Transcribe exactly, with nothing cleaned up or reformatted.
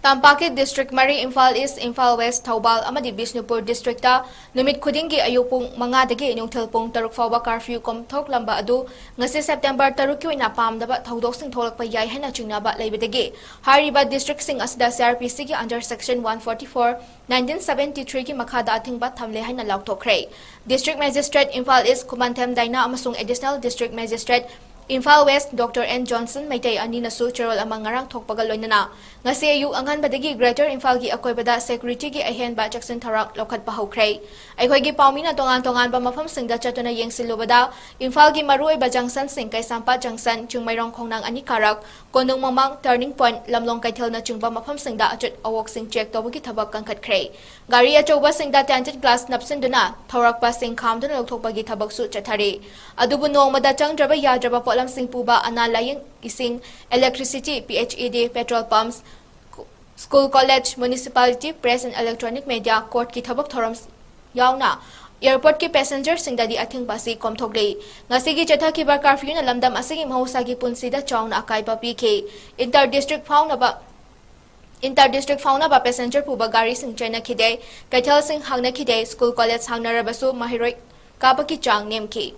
ꯇꯝꯄꯥꯛꯀꯤ ꯗꯤꯁꯇ꯭ꯔꯤꯛ ꯃꯔꯤ, ꯏꯝꯐꯥꯜ ꯏꯁ, ꯏꯝꯐꯥꯜ ꯋꯦꯁ, ꯊꯧꯕꯥꯜ ꯑꯃꯗꯤ ꯕꯤꯁꯅꯨꯄꯨꯔ ꯗꯤꯁꯇ꯭ꯔꯤꯛꯇ ꯅꯨꯃꯤꯠ ꯈꯨꯗꯤꯡꯒꯤ ꯑꯌꯨꯛ ꯄꯨꯡ ꯃꯉꯥꯗꯒꯤ ꯅꯨꯡꯊꯤꯜ ꯄꯨꯡ ꯇꯔꯨꯛ ꯐꯥꯎꯕ ꯀꯥꯔꯐ꯭ꯌꯨ ꯀꯣꯝꯊꯣꯛꯂꯝꯕ ꯑꯗꯨ ꯉꯁꯤ ꯁꯦꯞꯇꯦꯝꯕꯔ ꯇꯔꯨꯛꯀꯤ ꯑꯣꯏꯅ ꯄꯥꯝꯗꯕ ꯊꯧꯗꯣꯛꯁꯤꯡ ꯊꯣꯛꯂꯛꯄ ꯌꯥꯏ ꯍꯥꯏꯅ ꯆꯤꯡꯅꯕ ꯂꯩꯕꯗꯒꯤ ꯍꯥꯏꯔꯤꯕ ꯗꯤꯁꯇ꯭ꯔꯤꯛꯁꯤꯡ ꯑꯁꯤꯗ C R P C ꯒꯤ under section one forty-four, nineteen seventy-three ꯒꯤ ꯃꯈꯥꯗ ꯑꯊꯤꯡꯕ ꯊꯝꯂꯦ ꯍꯥꯏꯅ ꯂꯥꯎꯊꯣꯛꯈ꯭ꯔꯦ꯫ District magistrate Imphal east Khumanthem Diana ꯑꯃꯁꯨꯡ additional district magistrate Imphal west doctor N Johnson Meitei ꯑꯅꯤꯅꯁꯨ ꯆꯦꯔꯣꯜ ꯑꯃ ꯉꯔꯥꯡ ꯊꯣꯛꯄꯒ ꯂꯣꯏꯅꯅ ꯉꯁꯤ ꯑꯌꯨꯛ ꯑꯉꯟꯕꯗꯒꯤ ꯒ꯭ꯔꯦꯇꯔ ꯏꯝꯐꯥꯜꯒꯤ ꯑꯀꯣꯏꯕꯗ ꯁꯦꯀ꯭ꯌꯨꯔꯤꯇꯤꯒꯤ ꯑꯍꯦꯟꯕ ꯆꯦꯛꯁꯤꯟ ꯊꯧꯔꯥꯡ ꯂꯧꯈꯠꯄ ꯍꯧꯈ꯭ꯔꯦ꯫ ꯑꯩꯈꯣꯏꯒꯤ ꯄꯥꯎꯃꯤꯅ ꯇꯣꯉꯥꯟ ꯇꯣꯉꯥꯟꯕ ꯃꯐꯝꯁꯤꯡꯗ ꯆꯠꯇꯨꯅ ꯌꯦꯡꯁꯤꯜꯂꯨꯕꯗ ꯏꯝꯐꯥꯜꯒꯤ ꯃꯔꯨꯑꯣꯏꯕ ꯖꯪꯁꯟꯁꯤꯡ ꯀꯩꯁꯥꯝꯄꯥꯠ ꯖꯪꯁꯟ, ꯆꯤꯡꯃꯩꯔꯣꯡ ꯈꯣꯡꯅꯥꯡ ꯑꯅꯤ ꯀꯥꯔꯛ, ꯀꯣꯅꯨꯡ ꯃꯃꯥꯡ ꯇꯔꯅꯤꯡ ꯄꯣꯏꯟꯠ, ꯂꯝꯂꯣꯡ ꯀꯩꯊꯦꯜꯅꯆꯤꯡꯕ ꯃꯐꯝꯁꯤꯡꯗ ꯑꯆꯨꯠ ꯑꯋꯣꯛꯁꯤꯡ ꯆꯦꯛ ꯇꯧꯕꯒꯤ ꯊꯕꯛ ꯀꯟꯈꯠꯈ꯭ꯔꯦ꯫ ꯒꯥꯔꯤ ꯑꯆꯧꯕꯁꯤꯡꯗ ꯇꯦꯟꯇꯦꯗ ꯒ꯭ꯂꯥꯁ ꯅꯞꯁꯤꯟꯗꯨꯅ ꯊꯧꯔꯛꯄꯁꯤꯡ ꯈꯥꯝꯗꯨꯅ ꯂꯧꯊꯣꯛꯄꯒꯤ ꯊꯕꯛꯁꯨ ꯆꯠꯊꯔꯤ꯫ ꯑꯗꯨꯕꯨ ꯅꯣꯡꯃꯗ ꯆꯪꯗ꯭ꯔꯕ ꯌꯥꯗ꯭ꯔꯕ ꯄꯣꯠꯂꯝꯁꯤꯡ ꯄꯨꯕ ꯑꯅꯥ ꯂꯥꯌꯦꯡ, ꯏꯁꯤꯡ, electricity, P H E D, petrol pumps, school, college, municipality, press and electronic media, courtꯀꯤ ꯊꯕꯛ ꯊꯧꯔꯝ ꯌꯥꯎꯅ airportꯀꯤ passengerꯁꯤꯡꯗꯗꯤ ꯑꯊꯤꯡꯕ ꯑꯁꯤ ꯀꯣꯝꯊꯣꯛꯂꯤ꯫ ꯉꯁꯤꯒꯤ ꯆꯠꯊꯈꯤꯕ ꯀꯥꯔꯐ꯭ꯌꯨꯅ ꯂꯝꯗꯝ ꯑꯁꯤꯒꯤ ꯃꯍꯧꯁꯥꯒꯤ ꯄꯨꯟꯁꯤꯗ ꯆꯥꯎꯅ ꯑꯀꯥꯏꯕ ꯄꯤꯈꯤ꯫ Inter district ꯐꯥꯎꯅꯕ, inter district ꯐꯥꯎꯅꯕ passenger ꯄꯨꯕ ꯒꯥꯔꯤꯁꯤꯡ ꯆꯦꯟꯅꯈꯤꯗꯦ꯫ ꯀꯩꯊꯦꯜꯁꯤꯡ ꯍꯥꯡꯅꯈꯤꯗꯦ꯫ School, college ꯍꯥꯡꯅꯔꯕꯁꯨ ꯃꯍꯩꯔꯣꯏ ꯀꯥꯕꯒꯤ ꯆꯥꯡ ꯅꯦꯝꯈꯤ꯫